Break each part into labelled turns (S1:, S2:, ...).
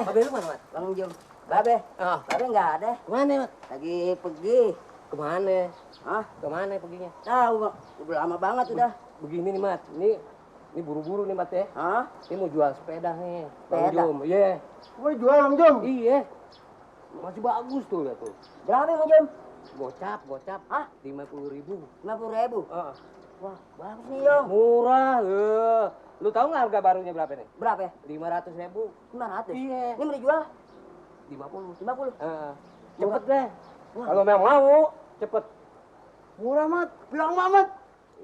S1: Babe lu mana, Mat?
S2: Bang Jum. Babe.
S1: Oh.
S2: Babe nggak ada.
S1: Kemana, Mat?
S2: Lagi pergi.
S1: Kemana?
S2: Hah?
S1: Kemana perginya?
S2: Tahu, Bang. Udah lama banget udah.
S1: Begini nih, Mat. Ini buru-buru nih, Mat ya.
S2: Hah?
S1: Ini mau jual sepeda nih. Bang
S2: Sepeda?
S1: Jum. Iya.
S3: Mau jual Bang Jum?
S1: Iya. Masih bagus tuh, lihat tuh.
S2: Berapa, Bang Jum?
S1: Gocap.
S2: Hah?
S1: 50.000.
S2: 50.000.
S1: Heeh.
S2: Wah, bagus nih, Yong.
S1: Murah, lu tahu nggak harga barunya berapa nih?
S2: Berapa ya?
S1: 500.000.
S2: 500.
S1: Iya.
S2: Ini mau dijual
S1: 50.
S2: 50.
S1: Cepet deh.
S2: Wah.
S1: Kalau memang mau, cepet.
S3: Murah Mat, bilang Mamat.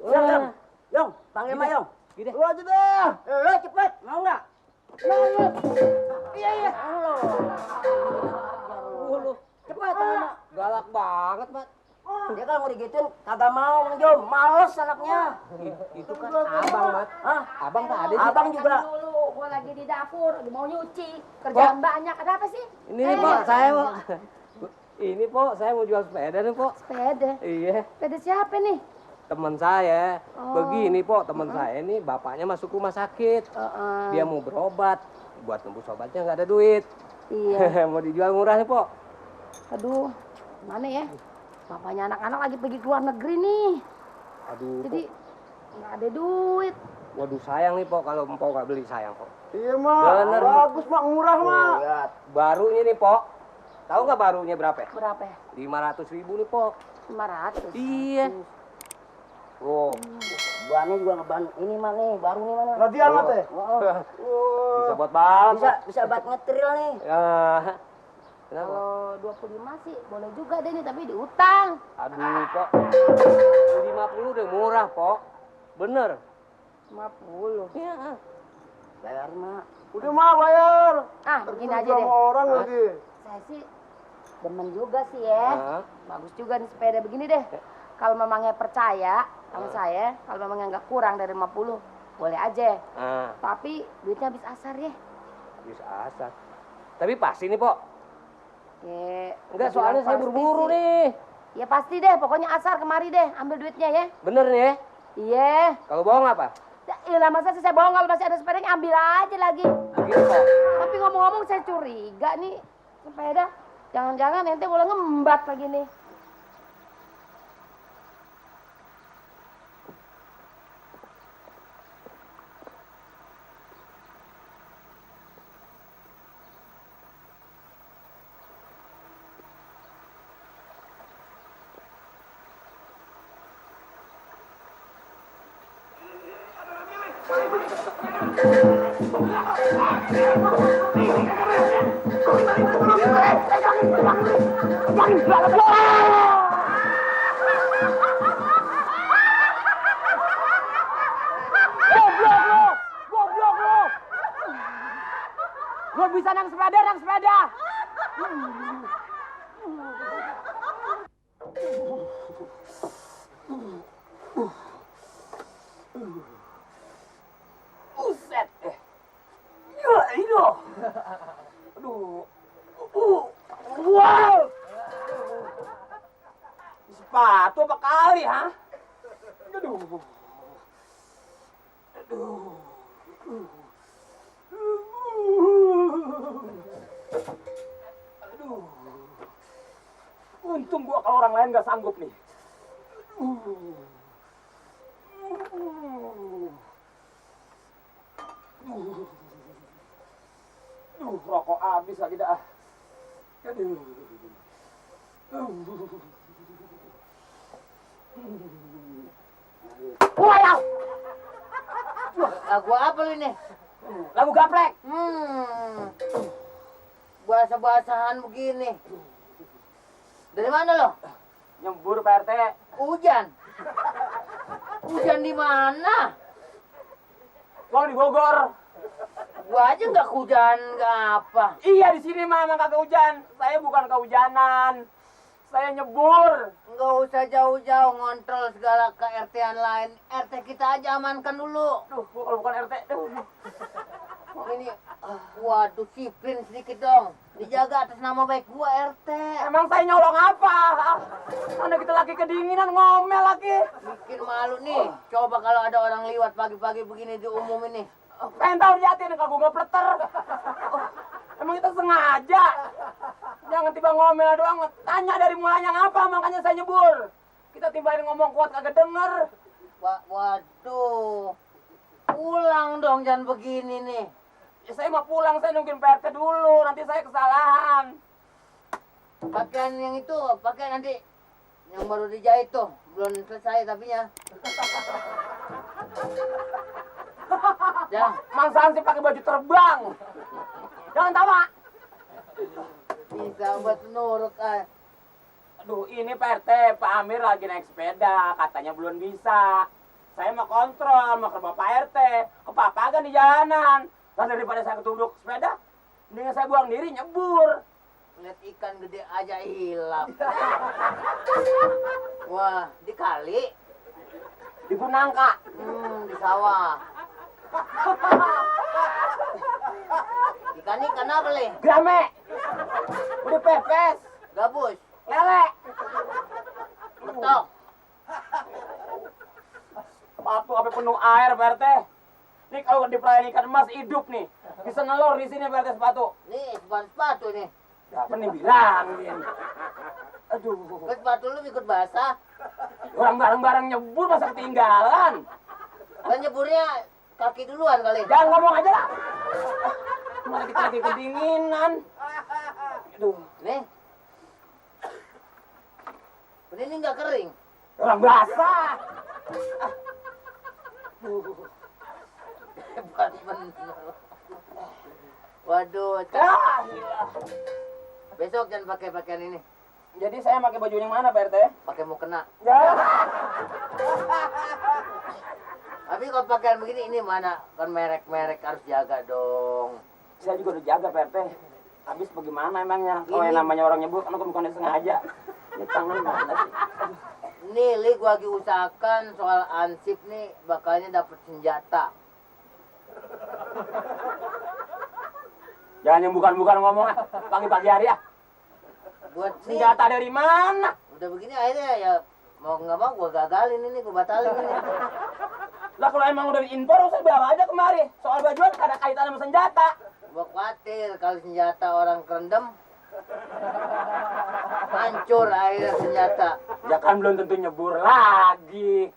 S2: Siap, Yong. Yong, panggil Mak, Yong.
S1: Gini.
S3: Lu aja deh.
S2: Lo cepet, mau nggak?
S3: Iya.
S1: Lu
S2: Cepet, panggil Mak.
S1: galak banget, Mat.
S2: Dia kalau mau digituin kagak mau, Bang Jum. Males anaknya.
S1: Itu kan abang, Mat.
S2: Hah?
S1: Abang tak ada.
S2: Abang juga.
S4: Dulu, gua lagi di dapur, lagi mau nyuci. Kerjaan banyak, ada apa sih?
S1: Ini nih, Pok, saya, Pok. Ini, Pok, saya mau jual sepeda nih, Pok.
S4: Sepeda?
S1: Iya,
S4: Sepeda siapa nih?
S1: teman saya.
S4: Oh.
S1: Begini, Pok, teman saya nih, bapaknya masuk rumah sakit. Dia mau berobat. Buat nembus obatnya nggak ada duit.
S4: Iya.
S1: Mau dijual murah nih, Pok.
S4: Aduh, mana ya? Bapaknya anak-anak lagi pergi ke luar negeri nih.
S1: Aduh,
S4: Jadi nggak ada duit.
S1: Pok. Waduh, sayang nih, Pok, kalau Empok nggak beli, sayang, Pok.
S3: Iya Mak,
S1: Bener, Mak.
S3: bagus Mak, murah Mak.
S2: Lihat.
S1: Barunya nih, Pok. Tahu nggak barunya berapa?
S4: Berapa ya?
S1: 500.000 nih, Pok.
S4: 500.
S1: Iya. Oh,
S2: Bannya juga ngeban. Ini mah nih, baru nih mana?
S3: Latihan Mat ya?
S1: bisa buat balap.
S2: Bisa buat ngetril nih.
S1: Ya. Kenapa?
S4: Kalau 25 sih boleh juga deh nih, tapi diutang.
S1: Aduh, Pok. 50 udah murah, Pok. Bener.
S4: 50.
S1: Iya.
S2: Bayar, Mak.
S3: Udah Mak bayar.
S4: Ah, begini aja
S3: Sama
S4: deh.
S3: orang
S1: Hah?
S3: lagi.
S4: Saya sih demen juga sih ya.
S1: Hah?
S4: Bagus juga nih sepeda begini deh. Kalau memangnya percaya sama saya, kalau memangnya nggak kurang dari 50, boleh aja.
S1: Ah,
S4: Tapi duitnya habis asar ya.
S1: bisa asal. Tapi pasti nih, Pok.
S4: Ya,
S1: Enggak,
S4: udah
S1: soalnya
S4: bilang
S1: saya
S4: pasti
S1: buru-buru
S4: sih.
S1: nih.
S4: Ya pasti deh, pokoknya asar kemari deh, ambil duitnya ya.
S1: Bener nih ya?
S4: Iya.
S1: Kalau bohong apa?
S4: Ya masa sih saya bohong, kalau masih ada sepedanya ambil aja lagi.
S1: Begini, Pok.
S4: Tapi ngomong-ngomong saya curiga nih sepeda. Jangan-jangan ente boleh ngembat lagi nih.
S1: Lo bisa nang sepeda. Buset. Ya, itu. Aduh. Wow. Sepatu apa kali, ha? Aduh. Aduh. Untung gua kalau orang lain nggak sanggup nih. Rokok habis lagi dah. Aduh.
S2: Walau. Lagu apa lu ini?
S1: Lagu gaplek.
S2: Bahasa-basahan begini. Dari mana lo?
S1: Nyembur Pak RT.
S2: Hujan. Hujan di mana?
S1: Gua di Bogor.
S2: Gua aja nggak hujan, nggak apa.
S5: Iya, di sini mah emang kagak hujan. Saya bukan kehujanan. Saya nyebur.
S2: Nggak usah jauh-jauh ngontrol segala ke RT-an lain. RT kita aja amankan dulu.
S5: Duh, gua kalau bukan RT.
S2: Ini, waduh, disiplin sedikit dong. Dijaga atas nama baik gua RT.
S5: Emang saya nyolong apa? Mana kita lagi kedinginan ngomel lagi.
S2: Bikin malu nih. Coba kalau ada orang liwat pagi-pagi begini diumumin nih.
S5: Pengen tahu liatin kalau gua ngepleter. Emang kita sengaja. Jangan tiba ngomel doang. Tanya dari mulanya ngapa, makanya saya nyebur. Kita tibain ngomong kuat kagak denger.
S2: Waduh. Pulang dong, jangan begini nih.
S5: Ya saya mau pulang, saya nungguin PRT dulu. Nanti saya kesalahan.
S2: Pakaian yang itu, pakai nanti yang baru dijahit tuh. Belum selesai tapi ya. Jangan.
S5: Mangsaan sih pakai baju terbang. Jangan tawa.
S2: Bisa buat nurut ah.
S5: Aduh, ini PRT, Pak Amir lagi naik sepeda. Katanya belum bisa. Saya mau kontrol, mau ke rumah Pak RT. Kepapagan di jalanan. Nah, daripada saya ketunduk sepeda, mendingan saya buang diri, nyebur.
S2: Lihat ikan gede aja hilang. Wah, di kali.
S5: Di Punangka.
S2: Di sawah. Ikan apa, Le?
S5: Grame. Udah pepes.
S2: Gabus.
S5: Lele.
S2: Betok.
S5: Sepatu apa penuh air, PRT. Ini kalau di perayaan ikan emas hidup nih. Bisa nelor di sini, PRT, sepatu.
S2: Nih, sepatu nih.
S5: Apa nih bilangin? Aduh.
S2: Ke sepatu lu ikut basah.
S5: Orang bareng-bareng nyebur masa ketinggalan.
S2: Kan nyeburnya kaki duluan kali.
S5: Jangan ngomong aja lah. Mana kita lagi kedinginan. Aduh.
S2: Nih. Ini nggak kering.
S5: Orang basah.
S2: Hebat bener. Waduh,
S5: Ah, gila.
S2: besok jangan pakai pakaian ini.
S5: Jadi saya pakai baju yang mana, PRT?
S2: Pakai mau kena.
S5: Ya.
S2: Tapi kalau pakaian begini ini mana? Kan merek-merek harus jaga dong.
S5: Saya juga udah jaga, PRT. Habis bagaimana emangnya? Kalau
S2: Ini-
S5: yang namanya orang nyebur, kan bukan sengaja. Ini tangan mana sih?
S2: Nih, Li, gua lagi usahakan soal ansip nih bakalnya dapet senjata.
S5: Jangan yang bukan-bukan ngomong ah. Pagi-pagi hari ya.
S2: Buat nih,
S5: Senjata dari mana?
S2: udah begini akhirnya ya mau nggak mau gua gagalin ini, gua batalin ini.
S5: Lah kalau emang udah diimpor, saya bawa aja kemari. Soal bajuan ada kaitan sama senjata.
S2: Gua khawatir kalau senjata orang kerendam hancur akhirnya senjata.
S5: Ya kan belum tentu nyebur lagi.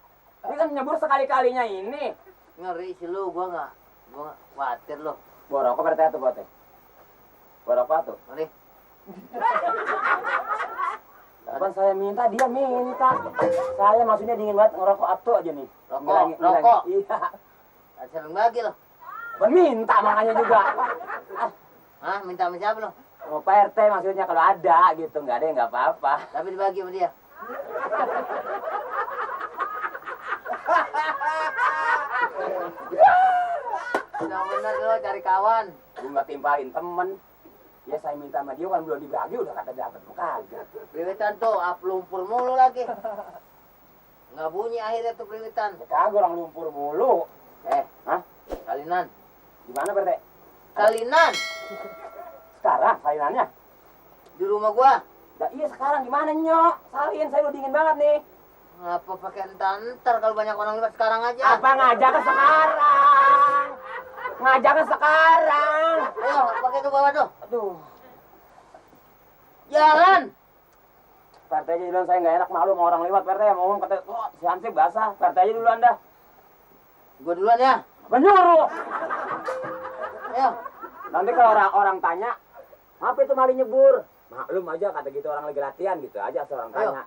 S5: Ini kan nyebur sekali-kalinya ini.
S2: Ngeri sih lu, gua nggak khawatir lu.
S5: Bawa rokok PRT tuh, Bote. Bawa rokok tuh.
S2: Mari.
S5: Kapan saya minta, dia minta. Saya maksudnya dingin banget ngerokok atuh aja nih.
S2: Rokok, rokok.
S5: Iya.
S2: Sering bagi lo.
S5: Bukan minta makanya juga.
S2: Hah, minta sama siapa lo?
S5: Mau Pak RT maksudnya kalau ada gitu, nggak ada ya nggak apa-apa.
S2: Tapi dibagi sama dia. Benar-benar lo cari kawan.
S5: Gue nggak timpalin temen. Ya saya minta sama dia kan belum dibagi udah kata dapat kagak.
S2: Priwitan tuh, lumpur mulu lagi. Nggak bunyi akhirnya tuh priwitan.
S5: Ya kagak orang lumpur mulu. Hah?
S2: Salinan.
S5: Gimana PRT?
S2: Salinan.
S5: Sekarang salinannya?
S2: Di rumah gua.
S5: Nah, iya sekarang gimana nyok? Salin saya udah dingin banget nih.
S2: Ngapa pakai entar kalau banyak orang lewat sekarang aja.
S5: Apa ngajaknya sekarang? Ngajaknya sekarang.
S2: Ayo, pakai tuh bawah tuh.
S5: Aduh.
S2: Jalan.
S5: PRT aja duluan, saya nggak enak malu sama orang lewat. PRT yang ngomong kata, oh si Hansip basah. PRT aja dulu Anda.
S2: Gua duluan ya.
S5: Menyuruh.
S2: Ayo.
S5: Nanti kalau orang tanya, apa itu maling nyebur? Maklum aja kata gitu orang lagi latihan gitu aja asal orang
S2: Ayo.
S5: tanya.